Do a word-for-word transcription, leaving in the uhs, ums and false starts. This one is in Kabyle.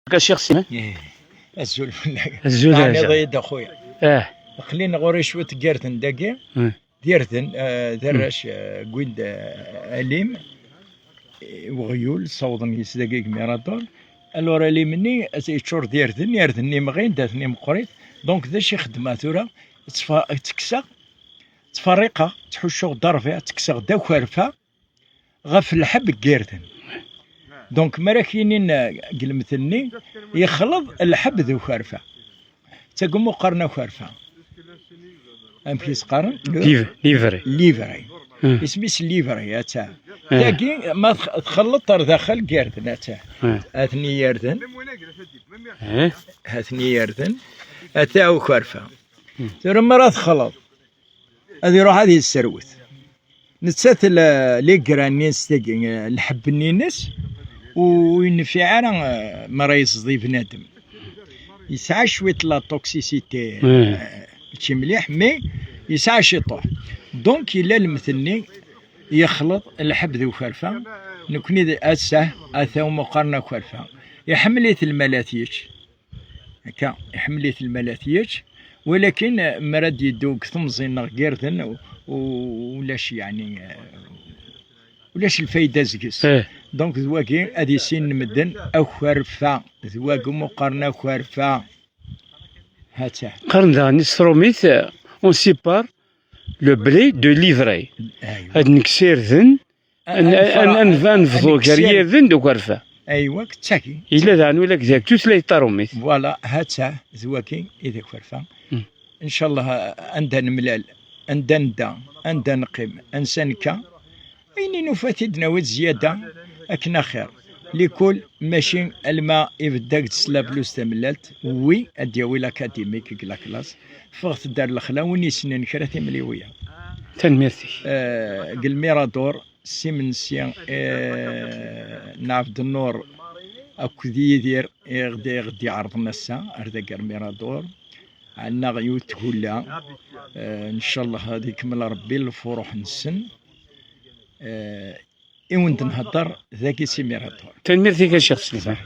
Akka Cheikh Sima. Ih, azul fell-ak. Azul a Ɛziz. Teɛniḍ-iyi-d a xuya. Ah. Aql-in ɣur-i cwiṭ n yirden dagi. Hmm. D irden, eh, d arrac, eh, wwin-d, eh, alim, eh, uɣyul, ssawḍen yes dagi deg Mirador. Alors alim-nni, yeččur d irden, irden-nni mɣin-d, atni meqqrit. Donc d acu ixeddem tura? Ttfa-, ttekkseɣ, ttferriqeɣ, ttḥuccuɣ-d rrbiɛ, ttekkseɣ-d akerfa ɣef lḥebb n yirden. Donc mi ara k-yinin, eh, deg lemtel-nni, yexleḍ lḥebb d ukerfa. D tagi umi qqaren akerfa. Amek i s-qqaren? Le livre. Livre. Hmm. Isem-is livre, atta. Hmm. Tagi, ma tx-, txelleḍ ar daxel n yirden, atta. Hmm. Ha-ten-i yirden. Eh? Ha-ten-i yirden. Ata ukerfa. Hmm. Tura mi ara texleḍ, ad iruḥ ad yesserwet. Nettat l-, les graines-nni s tagi, lḥebb-nni-ines, ur yenfiɛ ara, eh, mi ara yeẓḍi bnadem. Yesɛa cwiṭ la toxicité, eh, mačči mliḥ, mais yesɛa ciṭuḥ. Donc yella lemtel-nni yexleḍ lḥebb d ukerfa. Nekni d, ass-a, ata umi qqaren akerfa. Iḥemmel-it lmal ad t-yečč. Akka, iḥemmel-it lmal ad t-yečč, walakin, eh, mi ara d-yeddu deg temẓi neɣ deg irden, u-, u-, ulac, yeɛni, eh, ulac lfayda seg-s. Eh. Donc d wagi ad issinen medden akerfa, d wagi umi qqaren akerfa. Ha-tt-a. Qqaren daɣen s trumit, eh, on sépare le blé de l'ivraie. Aywa. Ad nekkes irden Ad, ad, ad, ad nebḍu gar yirden d ukerfa. Aywa, d tagi. Yella daɣen ula deg tutlayt tarumit. Voilà, ha-tt-a, d wagi i d akerfa. Hmm. Ncallah, anda nemlal, anda nedda, anda neqqim, ansa nekka, ayen i nufa ad t-id-nawi d zzyada, akken axir. Likul, mačči alma ibedda deg-s la blouse tamellalt, wi ad d-yawi l'académique deg la classe, ffɣet-d ar lexla, win yessnen kra timliwiya. Tanemmirt-ik. Eh, deg lmirador, s imensi, eh, n Ɛebdennur akked Yidir i ɣ-d-, i ɣ-d-iɛerḍen ass-a ar dagi ar Mirador. Ɛennaɣ yiwet tgella, eh, ncallah ad ikemmel Rebbi lfuruḥ-nsen. Eh, i wen-d-nhedder dagi si Mirador. Tanemmirt-ik a Ccix Sliman.